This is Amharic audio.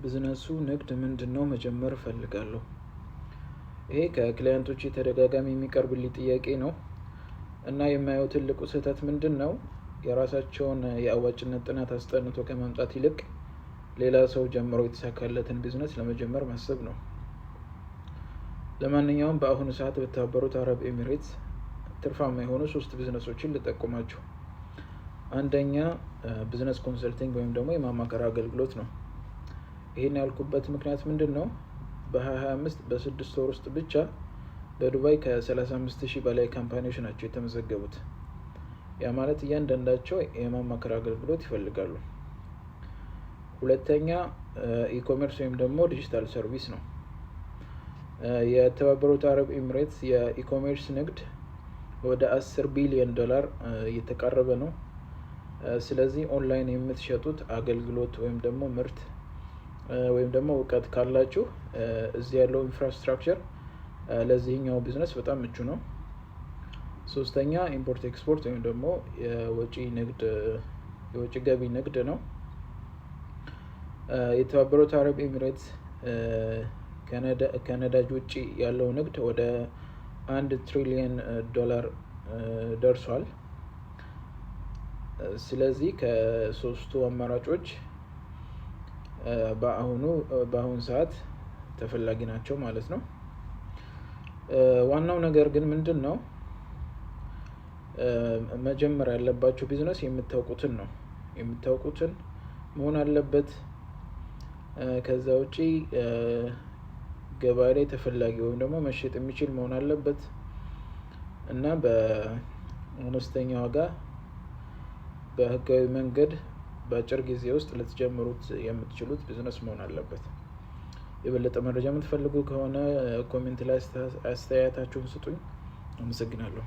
ቢዝነሱ ንግድ ምንድን ነው? መጀመር እፈልጋለሁ። ይሄ ከ client ኦች ተደጋጋሚ የሚቀርብልኝ ጥያቄ ነው። እና የማየው ትልቁ ስህተት ምንድን ነው? የራሳቸውን የአዋጭነት ጥናት አስጠንቶ ከማምጣት ይልቅ ሌላ ሰው ጀምሮ የተሳካለትን ቢዝነስ ለመጀመር ማሰብ ነው። ለማንኛውም በአሁኑ ሰዓት በተባበሩት አረብ ኤሚሬትስ ትርፋማ የሆኑ ሶስት ቢዝነሶችን ልጠቁማችሁ። አንደኛ business consulting ወይም ደግሞ የማማከር አገልግሎት ነው። ይህን ያልኩበት ምክንያት ምንድን ነው? በ2025 በ6 ወር ውስጥ ብቻ በዱባይ ከ35 ሺህ በላይ company ዎች ናቸው የተመዘገቡት። ያ ማለት እያንዳንዳቸው የማማከር አገልግሎት ይፈልጋሉ። ሁለተኛ e-commerce ወይም ደግሞ digital service ነው። የተባበሩት አረብ ኤሚሬትስ የ e-commerce ንግድ ወደ 10 ቢሊዮን ዶላር እየተቃረበ ነው። ስለዚህ ኦንላይን የምትሸጡት አገልግሎት ወይም ደግሞ ምርት ወይም ደግሞ እውቀት ካላችሁ እዚህ ያለው infrastructure ለዚህኛው ቢዝነስ በጣም ምቹ ነው። ሶስተኛ import export ወይም ደግሞ የወጪ ንግድ፣ የወጪ ገቢ ንግድ ነው። የተባበሩት አረብ ኤሚሬትስ ከነዳጅ ውጭ ያለው ንግድ ወደ 1 ትሪሊየን ዶላር ደርሷል። ስለዚህ ከሶስቱ አማራጮች በአሁን ሰዓት ተፈላጊ ናቸው ማለት ነው። ዋናው ነገር ግን ምንድን ነው? መጀመር ያለባችሁ ቢዝነስ የምታውቁትን ነው፣ የምታውቁትን መሆን አለበት። ከዛ ውጪ ገበያ ላይ ተፈላጊ ወይም ደግሞ መሸጥ የሚችል መሆን አለበት እና በአነስተኛ ዋጋ በህጋዊ መንገድ በአጭር ጊዜ ውስጥ ልትጀምሩት የምትችሉት ቢዝነስ መሆን አለበት። የበለጠ መረጃ የምትፈልጉ ከሆነ comment ላይ አስተያየታችሁን ስጡኝ። አመሰግናለሁ።